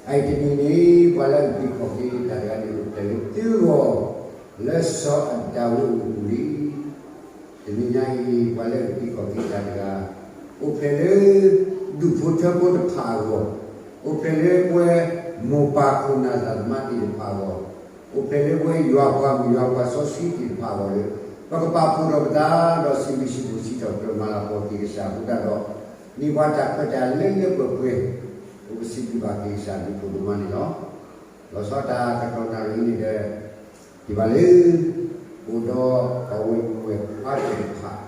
အအံၤတနံၤန့ၣ် ပှၤလၢအဂ့ၤက့ၤခီၣ်က့ၤတၢ်တဂၤန့ၣ် အိၣ်ဖျဲၣ်လၢသုဂီၢ် လၢစီၤအၤဒၣ်ဝဲအပူၤလံ. တနံၤညါအံၤ ပှၤလၢအဂ့ၤက့ၤခီၣ်က့ၤတၢ်တဂၤ အိၣ်ဖျဲၣ်လၢ ဒူၣ်ဖိထၢဖိတဖၣ်အဂီၢ်, အိၣ်ဖျဲၣ်လၢပဝဲမိၢ်ပၢ်ခိၣ်နၢ်သးသမါသ့ၣ်တဖၣ်အဂီၢ်, အိၣ်ဖျဲၣ်လၢပဝဲယွၤပှၤမုၣ်ယွၤပှၤစီဆှံသ့ၣ်တဖၣ်အဂီၢ်လၢ ပကပာ်ဖှိၣ်ထီၣ်ပသးဒီးစံးဘျုးစံးဖှိၣ်စံးထီၣ်ပတြၢၤမၤလၤကပီၤက့ၤကစၢ်အဃိသတးဒီး မ့ၢ်ပှၤတၢ်ခွဲးတၢ်ယာ်လၢလၢပှဲၤပှဲၤ ပကစံးဘျုးဘၣ်က့ၤကစၢ်ဒ်သိးဒိၣ်မးန့ၣ်လီၤ. လီၤဆီဒၣ်တၢ်ကတီၢ်နၣ်ရံၣ်န့ၣ်ဒီး ဒ်ဘၣ်လၢ အိၣ်ဒီးပှၤဝဲၢ်မုၣ်ဝဲၢ်ခွါသ့ၣ်တဖၣ်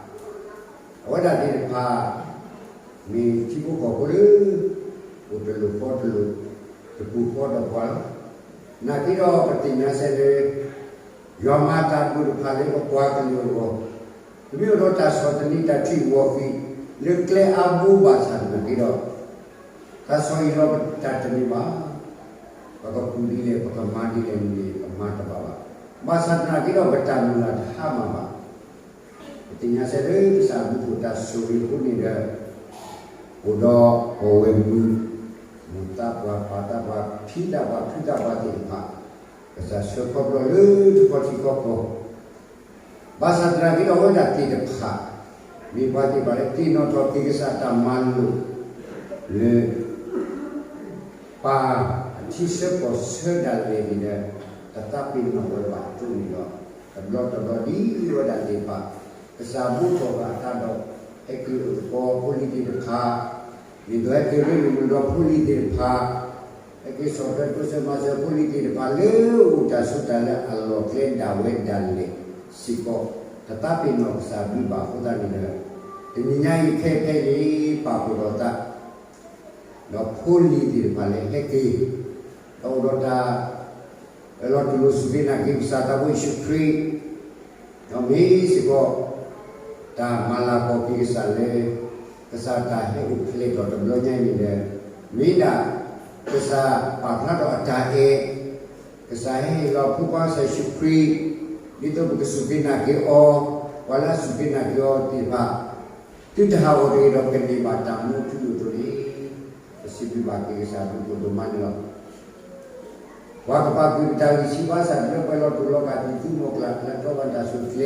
အဝဲဒၣ်သ့ၣ်တဖၣ် မ့ၢ်ထံဖိကီၢ်ဖိလၢ အိၣ်တလိၣ်ဃီတလိၣ် တပူၤဃီဒီးပှၤလီၤ. နာ်က့ဒီးပသ့ၣ်ညါစဲလၢ ယွၤမၤတၢ်ဒိၣ်တဖၣ်လၢပပှၤကလုာ်အဂီၢ်, ပမ့ၢ်အိၣ်ဒီးတၢ်ဆီၣ်သနံးတၢ်ထံၣ်ဂီၤဃံး လၢကျဲအါဘိဘၣ်ဆၣ်သနာ်က့ဒီး တၢ်ဆီၣ်အံၤလီၤပတၢ်တမ့ၢ်ဘၣ်. ပကပူၤဒ်လဲၣ် ပကမၤဒ်လဲၣ်န့ၣ် ပမၤတဘၣ်ဘၣ်. ဘၣ်ဆၣ်သနာ်က့ဒီးပတၢ်မုၢ်လၢ်တဟါမၢ်ဘၣ်. ပသ့ၣ်ညါစဲလၢကစၢ်မူခိၣ်တၢ်ဆိၣ်ဂ့ၤအဃိန့ၣ်ဒီး အိၣ်ဒီးပဝဲၢ်မုၣ် မိၢ်သးပှၢ်ပၢ်သးပှၢ် ဖံသးပှၢ်ဖုသးပှၢ်သ့ၣ်တဖၣ် ကစၢ်ဆှၢခီဖျိလၢတခီထံခီကီၢ် ဘၣ်ဆၣ်သနာ်က့ဒီးအဝဲဒၣ်သ့ၣ်တဖၣ် မ့ၢ်ပှၤသ့ၣ်တဖၣ်လၢသ့ၣ်နီၣ်ထီၣ်က့ၤကစၢ်တၢ်မၤလိာ် လၢ ပၢ်အထံဆၢကီၢ်ဆၢဒၣ်လဲာ်န့ၣ်ဒီး တသးပ့ၤနီၣ်ဝဲဘၣ်အသိးန့ၣ်ဒီး တဘျီတဘျီဒ်အဝဲဒၣ်သ့ၣ်တဖၣ် ကစၢ်ဘိးထီၣ်ဘၣ်အသးဒီး ဟဲက့ၤအိၣ်သကိးဖိလံၤသ့ၣ်တဖၣ် ဒ်သိးဟဲက့ၤရ့လိာ်မုာ်ဒီးဖိလံၤသ့ၣ်တဖၣ် ဟဲက့ၤဆီၣ်ထွဲတိစၢၤမၤစၢၤဖိလံၤသ့ၣ်တဖၣ်လၢအိၣ်တၢ်ဆိးတၢ်လၢ အလီၢ်ကျဲဒၣ်ဝဲဒၣ်လဲာ်စ့ၢ်ကီး တသးပ့ၤနီၣ်ကစၢ်ဘျုးဘၣ်အဃိသတးန့ၣ်ဒီး တနံၤညါအံၤခဲအံၤခဲအံၤန့ၣ် ပာ်ဖှိၣ်ထီၣ်သး ဒီးဖိလံၤသ့ၣ်တဖၣ်လၢဟဲက့ၤ ဒီးအိၣ်ဒီးတၢ် အၢၣ်လီၤတူၢ်လိာ်စူၢ်က့ၤနာ်က့ၤကစၢ်သးဖိယ့ၣ်ၡူးခရံာ် ဒီးမ့ၢ်စ့ၢ်ကီး တၢ်မၤလၤကပီၤက့ၤကစၢ်လၢ ကစၢ်တၢ်ဟဲအိၣ်ဖျဲၣ်ထီၣ်တဘျီညါအံၤန့ၣ်ဒီး မ့ၢ်ဒၣ် ကစၢ်ပာ်ဖျါထီၣ်အတၢ်အဲၣ် ကစၢ်ဟဲဟ့ၣ်လီၤအဖိခွါကစၢ်ယ့ၣ်ၡူးခရံာ် ဒ်သိးပကစူၢ်က့ၤနာ်က့ၤအီၤ, ပှၤလၢအစူၢ်က့ၤနာ်က့ၤအီၤသ့ၣ်တဖၣ် သုတဟးဂီၤတဂ့ၤဒီးကန့ၢ်ဘၣ်တၢ်မူထူယိာ်အသိးန့ၣ် ပစံးဘျုးဘၣ်က့ၤကစၢ်ဒ်သိးဒိၣ်မးန့ၣ်လီၤ. ပှၤကပာ်ကွံာ်ပတၢ်ဂံၢ်ဆံးဘၣ်ဆၣ် လၢပှဲၤလီၤတူၢ်လီၤကၢ် သံၣ်သူမီၤကျၢ် လၢတီဘၣ်တၢ်ဆိၣ်ကျဲ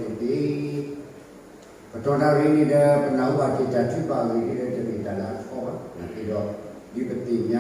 ဒီးဒိကနၣ်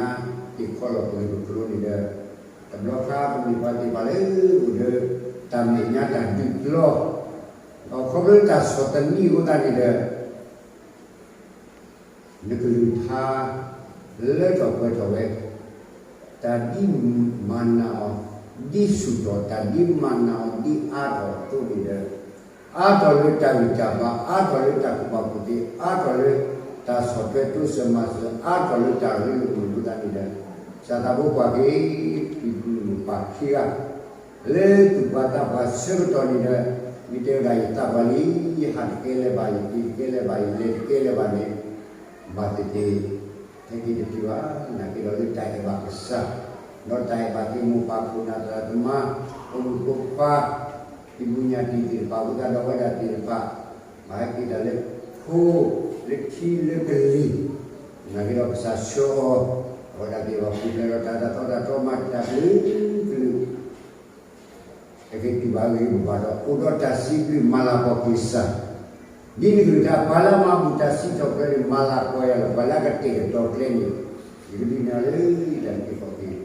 ပတၢ်ဃ့လၢကတီၢ်နၣ်ရံၣ်ခဲအံၤစ့ၢ်ကီးန့ၣ်တက့ၢ်. ကတီၢ်နၣ်ရံၣ်န့ၣ်ဒီး ပနၢ်ဟူဘၣ်က့ၤတၢ်ထုကဖၣ်အဂ့ၢ်ဒ်လဲၣ် တမ့ၢ်တၢ်လၢအထီဘၣ်. နာ်က့ဒီး ဒ်ပသ့ၣ်ညါတ့ၢ်ခီလီၤပဂ့ၢ်ပကျိၤန့ၣ်ဒီး တဘျီခါပမ့ၢ်ပှၤသ့ၣ်တဖၣ်လၢအိၣ်ဒီး တၢ်မဲာ်ညါတၢ်ဒုးပျီ ဒီးခီဖျိတၢ်ဆီၣ်သနံးအဃိသတးန့ၣ်ဒီး နကလုၢ်ကထါ လၢထီၣ်ပှဲၤထီၣ်ဝဲ တၢ်ဒ်မၤနၢၤအီၤ ဒ်ဆူၣ်ထီၣ် တၢ်ဒ်မၤနၢၤအီၤ ဒ်အါထီၣ်အသိးန့ၣ်ဒီး အါထီၣ်လၢတၢ်ဂံၢ်တၢ်ဘါ အါထီၣ်လၢတၢ်ကူၣ်ဘၣ်ကူၣ်သ့ အါထီၣ်လၢတၢ်ဆီၣ်ထွဲတိစၢၤမၤစၢၤ အါထီၣ်လၢတၢ်ရ့လိာ်မုာ်အဃိသတးန့ၣ်ဒီး ကစၢ်သးဖိပှၢ်က့ၤ ပံၤပူၤမုၣ်ပၢ်ခံဂၤ လၢသူၣ်ပှၢ်သးပှၢ်ဆၢကတီၢ်န့ၣ်ဒီး မ့ၢ်တဲဝဲဒၣ်ယသးပှၢ်လံ ယဟးတကဲလၢၤဘၣ် ယက့ၤတကဲလၢၤဘၣ် ယလဲၤတကဲလၢၤဘၣ်န့ၣ် ဘၣ်သ့ၣ်သ့ၣ် ဟဲက့ၤတတုၤဘၣ် နာ်က့ဒီးလၢတၢ်အဲၣ်ဘၣ်ကစၢ် ဒီးတၢ်အဲၣ်ဘၣ်က့ၤမိၢ်ပၢ်ခိၣ်နၢ်သရၣ်သမါ ဖိမုၣ်ဖိခွါ ဖံဖုညၣ်တံၢ်သ့ၣ်တဖၣ်အဃိသတးဒီးအဝဲဒၣ်သ့ၣ်တဖၣ် ဘၣ်ဟဲက့ၤတၢ်လၢခိ လၢထံလၢကလံၤ နာ်က့ဒီးကစၢ်ဆှၢအီၤ အဝဲဒၣ်သ့ၣ်တဖၣ်ပူၤဖျဲးဒီးတၢ်တၢ်သီတၢ်တြီမၤတၢ်ကလုာ်ကလုာ် အက့ၤတုၤဘၣ်ဂ့ၤဘၣ်ဒီး အိၣ်ဒီးတၢ်စံးဘျုးမၤလၤကပီၤက့ၤကစၢ် ဒ်န့ၣ်ကလုၢ်တၢ် ပှၤလၢအမၤဘူၣ်တၢ်စံးထီၣ်ပတြၢၤန့ၣ် မၤလၤကပီၤယၤလီၤ ပှၤလၢအကတဲာ်ကတီၤကျဲန့ၣ် ယကဒုးနဲၣ်လၢယတၢ်က့ၤခီၣ်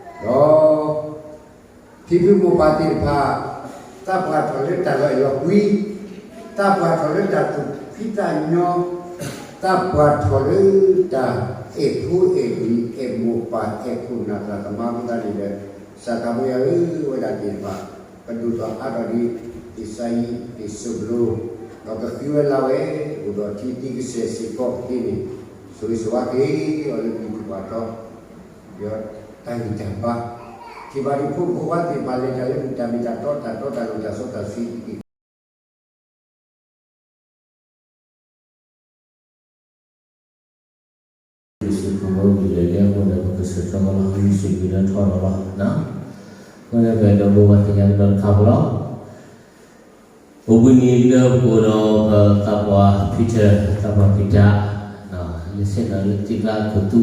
က့ၤ ဒီး ဖံဖုမိၢ်ပၢ်သ့ၣ်တဖၣ် သးပှၢ်ထီၣ်လၢတၢ်လီၤအဲၣ်လီၤကွံ သးပှၢ်ထီၣ်လၢတၢ်သူၣ်ဖှံသးညီ သးပှၢ်ထီၣ်လၢတၢ်အဲၣ်ဖိအဲၣ်လံၤ အဲၣ်မိၢ်ပၢ်အဲၣ်ခိၣ်နၢ်သရၣ်သမါအဃိသတးန့ၣ်ဒီး ကစၢ်သးဖိယၤဧၢ ဝဲဒၣ်သ့ၣ်တဖၣ် ပဒိၣ်ထီၣ်အါထီၣ်ဒ် သ့ၣ်စၤယံး သ့ၣ်စိၣ်ဘျိ ဒီးကဃ့ဝဲလၢဝဲ အိၣ်ဒီးထံသံကစဲးစ့ၢ်ကီးသ့န့ၣ် ဆိၣ်ဂ့ၤဆိၣ်ဝါက့ၤအီၤလၢမုၢ်တပှၢ်ထီ ဒီးတၢ်ဂံၢ်တၢ်ဘါ ထံၣ်ဘၣ်ဒံးဖိမုၣ်ဖိခွါသ့ၣ်တဖၣ်လဲၤတၢ်လၢမုၢ်တၢ်မ့ၢ်တၢ်တီ တၢ်တီတၢ်လိၤတၢ်စီတၢ်ဆှံတက့ၢ်. ယ့ၣ်ၡူးခရံာ်အမံၤလၢအမူဒီး ပကစၢ်ထီၣ်လီၤ ယ့ၣ်ၡူးခရံာ်လၢထီၣ်လီၤလီၤ. အဃိန့ၣ် ပအဲၣ်ဒိးဘိးဘၣ်သ့ၣ်ညါကဒီးတခါဖိလီၤ. အိၣ်ဘှံးနံၤလၢပအိၣ်ဒီးပသးပှၢ်ဖံထၢၣ် သးပှၢ်ဖံတၢ် ဆဲးနီၤလၢထံကျါခိၣ်သူ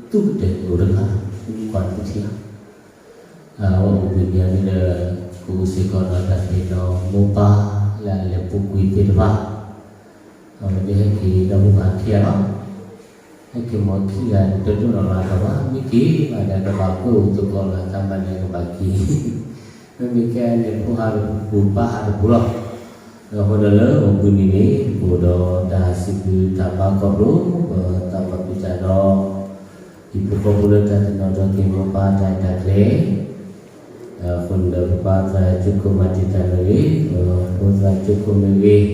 သူကတၢၢ်အိၣ်တဂၤ သူကွၢ်တထံၣ်လီၤ. အဝဲအိၣ်ဘှံးနံၤအံၤဒီး ကအိၣ်စ့ၢ်ကီးဒီးတၢ်သ့ၣ်နီၣ်မိၢ်ပၢ်လၢအလဲၤပူၤကွံာ်သ့ၣ်တဖၣ်, အဝဲသ့ၣ်ဟဲက့ၤဒီးမိၢ်ပၢ်ခံဂၤလီၤ. ဟဲက့ၤမ့ၢ်ခံဂၤန့ၣ် တဒိၣ်နီၢ်လၢၤတၢ်ဘၣ်, မ့ၢ်က့ၤဘၣ်ဒီး ကဘၣ်ကွဲအိၣ်သကိးလၢၤ တၢ်မၤနၢၤကဘၣ်က့ၤ မ့မ့ၢ်ခဲအံၤန့ၣ် ဖိဟးတပူၤ ပၢ်ဟးတပူၤလီၤ. ဒီးအဃိဒီးလၢအိၣ်ဘှံးနံၤန့ၣ် ပအိၣ်ဒီးတၢ်စံးဘျုးတၢ်ဘါခီဖျိ ပသးဝးပျံၤတၢ်ဒီး ဟံၣ်ဖိဃီဖိလၢတၢ်သ့ၣ်နီၣ်ထီၣ်က့ၤမိၢ်ပၢ်တၢ်အဲၣ်တၢ်ကျဲ, အဃိန့ၣ်ဒီး ပပၢ်သရၣ်ကၠိခိၣ်မၤတံာ်တာ်မ့ၢ်ဂ့ၤ, ပဖိသရၣ်ကၠိခိၣ်မ့ၢ်ဂ့ၤ,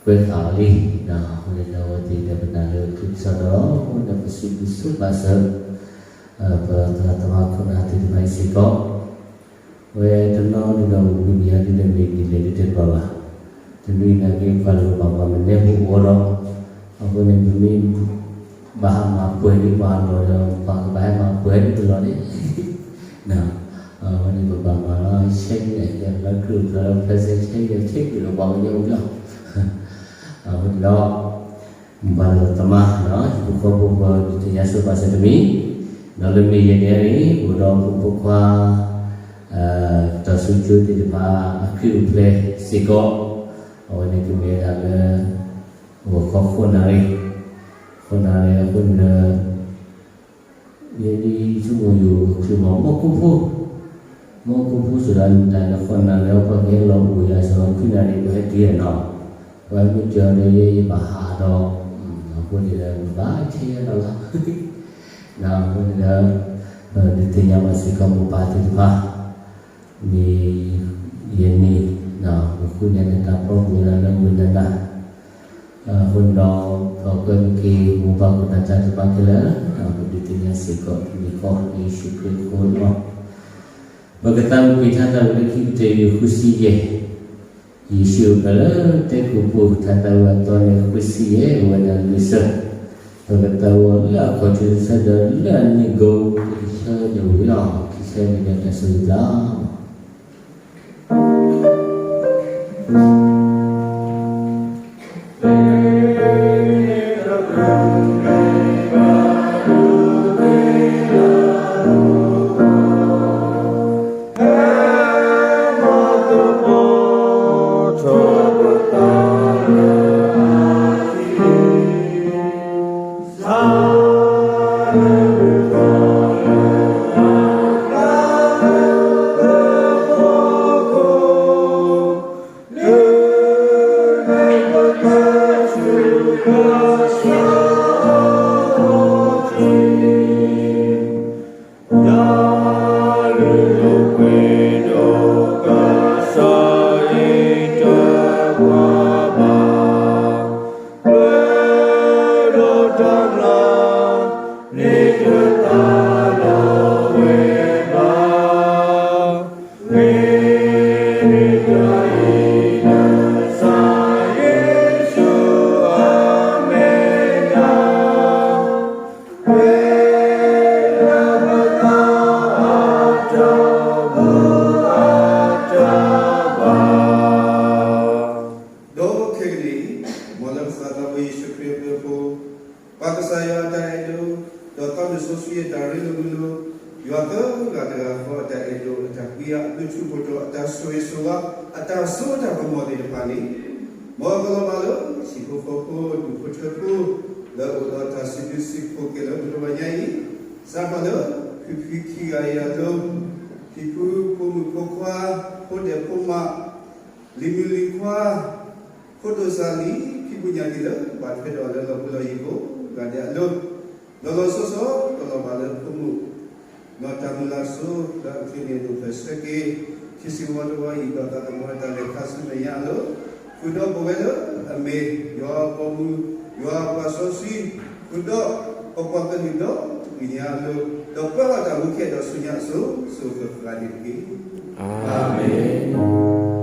ပ ကွဲးဃာ်အီၤလံ, အဃိန့ၣ်ဒီး အဝဲသ့ၣ်ဒီးပနာ်လၢခံကစီဒီး ဒီးပစံးဘျုးဆိဘၣ်စၢၤ ပသရၣ်သမါခိၣ်နၢ်သ့ၣ်တဖၣ်အံၤစ့ၢ်ကီး, အဝဲတနီၤဒုးဒီးအိၣ်ဘှံးနံၤအံၤဒုးဒီးမ့ၢ်ဒ်လဲၣ်ဒ်လဲၣ်တဘၣ်ဘၣ်, တနွံနာ်က့ ပှၤလၢဘၣ်ပှၤမနုၤဖိအိၣ်ဒီး, အဃိန့ၣ် ပမ့ၢ် ဘၣ်ဟးမၤပှဲၤဒ်ပှၤအလီၢ်ဒီး ပှၤကဘၣ်ဟဲမၤပှဲၤဒ်ပလီၢ်န့ၣ် အဝဲန့ၣ်ပဘၣ်မၤလီၤ ဆဲးန့ၣ် လၢခရံာ်အိၣ်ဖျါလၢ present ဆဲးန့ၣ် ဆဲးက့ၤဒီးပှၤကညီအိၣ်လီၤ. အဃိန့ၣ်ဒီး ဘၣ်လီၤသမါ ဟံၣ်ဖိဃီဖိ ပဒုးသ့ၣ်ညါဆိပာ်စၢၤတမံၤ, ဒီးလၢမ့ၢ်ယဲၢ်န့ၣ်န့ၣ် အိၣ်ဒီးဖိဖိခွါ တၢ်ဆူကၠိသ့ၣ်တဖၣ် အချံအိၣ်ဖျဲၣ်စ့ၢ်ကီး, အဝဲန့ၣ်ကမ့ၢ်ဝဲဒၣ်လၢ ဂီၤခီဃိးနၣ်ရံၣ်, ဃိးနၣ်ရံၣ်အဃိန့ၣ်ဒီး ယဲဒ်ဆိကမိၣ်ယအိၣ်ချုးမီၤ မီၢ်ကိၢ်ဖိ, မီၢ်ကိၢ်ဖိစ့ၢ်ဒီး နတၢ်န့ၣ်ဃိးနၣ်ရံၣ်အဖီခိၣ် ကဟဲလီၤအိၣ်ယၤစ့ၢ်ကီး ခွံနၣ်ရံၣ် ပဟဲတုၤယၤနီၤ, ပှၤမ့ၢ်တုၤအီၤဒီး ယဲယဘၣ်ဟးဒီး အဃိန့ၣ်ဒီး ပဘၣ်ဆဲးယၤဒီးလီၤ. အဃိန့ၣ်ဒီး ပဒုးသ့ၣ်ညါဘၣ်စ့ၢ်ကီးမိၢ်ပၢ်သ့ၣ်တဖၣ် မ့ၢ်ယဲၢ်န့ၣ် ပဃုန့ၢ်န့ၣ်တၢ်ဖီပူၤဝဲဒၣ်လၢဝ့ၢ်နၢ်နၢ်, အဃိန့ၣ်ဒီး ပကွဲမုာ်က့ၤမိၢ်ပၢ်ခိၣ်နၢ်သ့ၣ်တဖၣ်ခဲလၢာ်, ပဒုးသ့ၣ်ညါစ့ၢ်ကီး မ့ၢ်ကီးယ့ၣ်ၡူးခရံာ်အဃိလီၤ. ပကသးဝံၣ်ကွံာ်ထါသးဝံၣ်လၢခံကတၢၢ် ယွၤဃုဆံယဲၢ်, ယ့ၣ်ၡူးအိၣ်ဖျဲၣ်လၢတဲကိၣ်ပူၤ ထါသးဝံၣ်အသီန့ၣ် ဃုဆံယဲၢ် အိၣ်ဝဲဒၣ်လွံၢ်ဆၢ, ပကသးဝံၣ်အီၤလၢအခီၣ်ထံးတဆၢဒီးလၢအနံၤကိၣ် တဆၢဒီးဝံၤလီၤ ခံဆၢန့ၣ်ဒီးတၢ်ဆိၣ်ဂ့ၤဘၣ်ဒီးခဲကနံၣ်အံၤ, မ်လၢပသးဒီးပယ့ၣ်ၡူးခရံာ်အဘျုးအဖှိၣ်, ပၢ်ကစၢ်ယွၤအတၢ်အဲၣ်ဒိၣ်, ဒီးသးစီဆှံအတၢ်ရ့လိာ်မုာ်လိာ်, ယွၤသၢဂၤတဂၤဃီအတၢ်အဲၣ်ဒိၣ်အတၢ်ကွံအါ အဘျုးထူးဖှိၣ်ထီၣ်အတၢ်ဆိၣ်ဂ့ၤဆိၣ်ဝါ အတၢ်စိအတၢ်ကမီၤသ့ၣ်တဖၣ်န့ၣ်, မ်ကလီၤဘၣ်လၢ ဟံၣ်ဖိဃီဖိ ဒူၣ်ဖိထၢဖိ လၢအအိၣ်ဒီးတၢ်စံးဘျုးစံးဖှိၣ်က့ၤလၢပတဂီၤညါအံၤ, စးထီၣ်လၢ ဖံဖုခံဂၤအံၤအလိၤ, ဟံၣ်ဖိဖိမုၣ်ဖိခွါ, ဖိဒဲးဖိမး, လံၤမုၣ်လံၤခွါ, ဖိဒိၣ်စၢ်လံၤ ဖံဖုညၣ်က့ၤလၢ ဘၣ်ထွဲဒီးလၢလီၢ်ပူၤလီၢ်ယံၤကိးဂၤဒဲးအလိၤ, လီၤလီၤဆီဆီ ကလီၤဘၣ်လၢဖိမုၣ် နီၢ်တၢ်မုၢ်လၢ်စိ လၢအချ့န့ၣ်ဒိၣ်ဖျဲၣ်ဆၢက့ၤ ခံဆံဝီတဝီအံၤ ဒီးသးသမူတၢ်လဲၤခါဆူမဲာ်ညါအလိၤ, ဃုာ်ဒီးပဝဲလၢအမ့ၢ် ယွၤအပိာ်မုၣ်, ယွၤအပှၤစီဆှံ, ဃုာ်ဒီးပပှၤကလုာ်ဒီတကလုာ်ညါအလိၤ, ဒီးပၢၤလီၤတၢ်မူခဲဒီးဆူညါအစိၤစိၤဃၣ်ဃၣ်န့ၣ်တက့ၢ်. အၤမ့ၣ်.